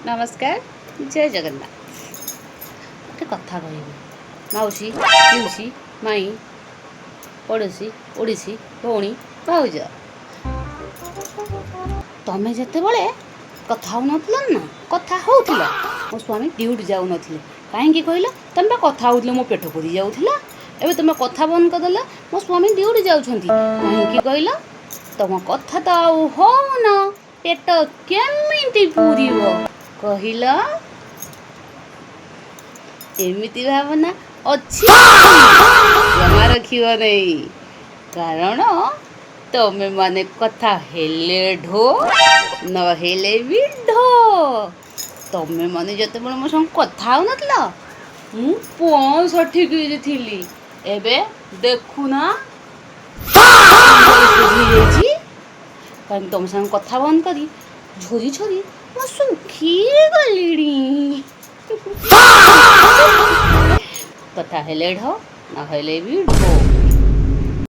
ନମସ୍କାର, ଜୟ ଜଗନ୍ନାଥ। ଗୋଟେ କଥା କହିବି, ମାଉସୀ, ପିଉସୀ, ମାଇଁ, ପଡ଼ୋଶୀ, ଓଡ଼ିଶୀ, ଭଉଣୀ, ଭାଉଜ। ତମେ ଯେତେବେଳେ କଥା ହେଉନଥିଲ ନା କଥା ହେଉଥିଲ, ମୋ ସ୍ୱାମୀ ଡ୍ୟୁଟି ଯାଉନଥିଲେ। କାହିଁକି କହିଲ? ତମେ ବା କଥା ହେଉଥିଲ, ମୋ ପେଟ ପୁରି ଯାଉଥିଲା। ଏବେ ତମେ କଥା ବନ୍ଦ କରିଦେଲ, ମୋ ସ୍ୱାମୀ ଡ୍ୟୁଟି ଯାଉଛନ୍ତି। କାହିଁକି କହିଲ? ତମ କଥା ତ ଆଉ ହଉନ, ପେଟ କେମିତି ପୁରିବ କହିଲ? ଏମିତି ଭାବନା ଅଛି, ଜମା ରଖିବ ନାହିଁ। କାରଣ ତମେ ମାନେ କଥା ହେଲେ ଢୋ, ନହେଲେ ବି ଢୋ। ତମେ ମାନେ ଯେତେବେଳେ ମୋ ସାଙ୍ଗେ କଥା ହଉନଥିଲ, ମୁଁ 65 କେଜି ଥିଲି। ଏବେ ଦେଖୁନା, 45 କେଜି ହେଇଯାଇଛି। କାରଣ ତମ ସାଙ୍ଗେ କଥା ବନ୍ଦ କରି ଝରି ଝରି ମୁଁ ଶୁଖି ଗଲିଣି। କଥା ହେଲେ ଢୋ, ନହେଲେ ବି ଢୋ।